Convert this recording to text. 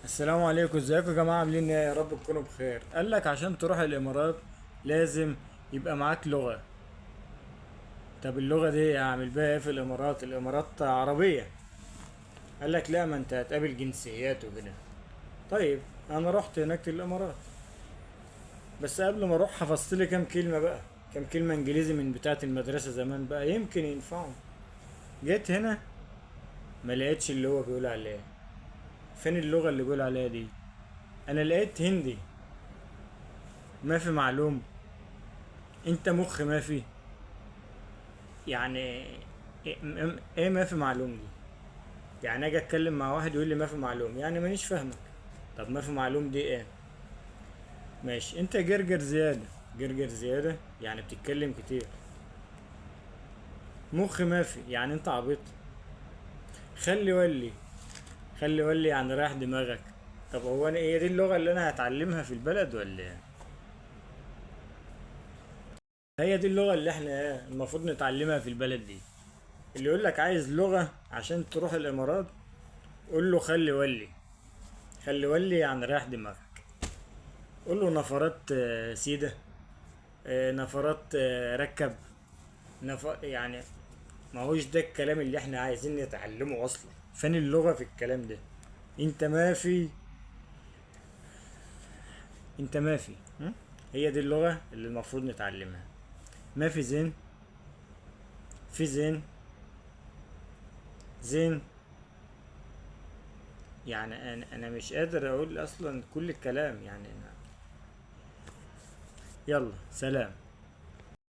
السلام عليكم، ازيكم يا جماعة؟ عاملين ايه؟ يا رب تكونوا بخير. قال لك عشان تروح الامارات لازم يبقى معاك لغة. طب اللغة دي اعمل بيها ايه في الامارات؟ الامارات عربية. قال لك لا، ما انت هتقابل جنسيات وكده. طيب انا رحت هناك الامارات، بس قبل ما اروح حفظت لي كام كلمة بقى، كام كلمة انجليزي من بتاعه المدرسة زمان بقى، يمكن ينفعوا. جيت هنا ما لقيتش اللي هو بيقول عليه. فين اللغة اللي بيقول عليها دي؟ انا لقيت هندي. ما في معلوم، انت مخ ما في. يعني ايه ما في معلوم دي؟ يعني اجي اتكلم مع واحد يقول لي ما في معلوم، يعني مانيش فاهمك. طب ما في معلوم دي ايه؟ ماشي، انت جرجر زيادة، جرجر زيادة يعني بتتكلم كتير. مخ ما في يعني انت عبيط. خلي ولي، خلي ولي يعني رايح دماغك. طب هو انا ايه دي اللغة اللي انا هتعلمها في البلد ولا ايه؟ هي دي اللغة اللي احنا ايه المفروض نتعلمها في البلد دي. اللي يقول لك عايز لغة عشان تروح الامارات قول له خلي ولي، خلي ولي يعني رايح دماغك. قول له نفرات، سيدة، نفرات، ركب يعني ما هوش ده الكلام اللي احنا عايزين نتعلمه اصلا. فين اللغة في الكلام ده؟ انت ما في، انت ما في. هي دي اللغة اللي المفروض نتعلمها. ما في زين، في زين، زين. يعني انا مش قادر اقول اصلا كل الكلام يعني. يلا سلام.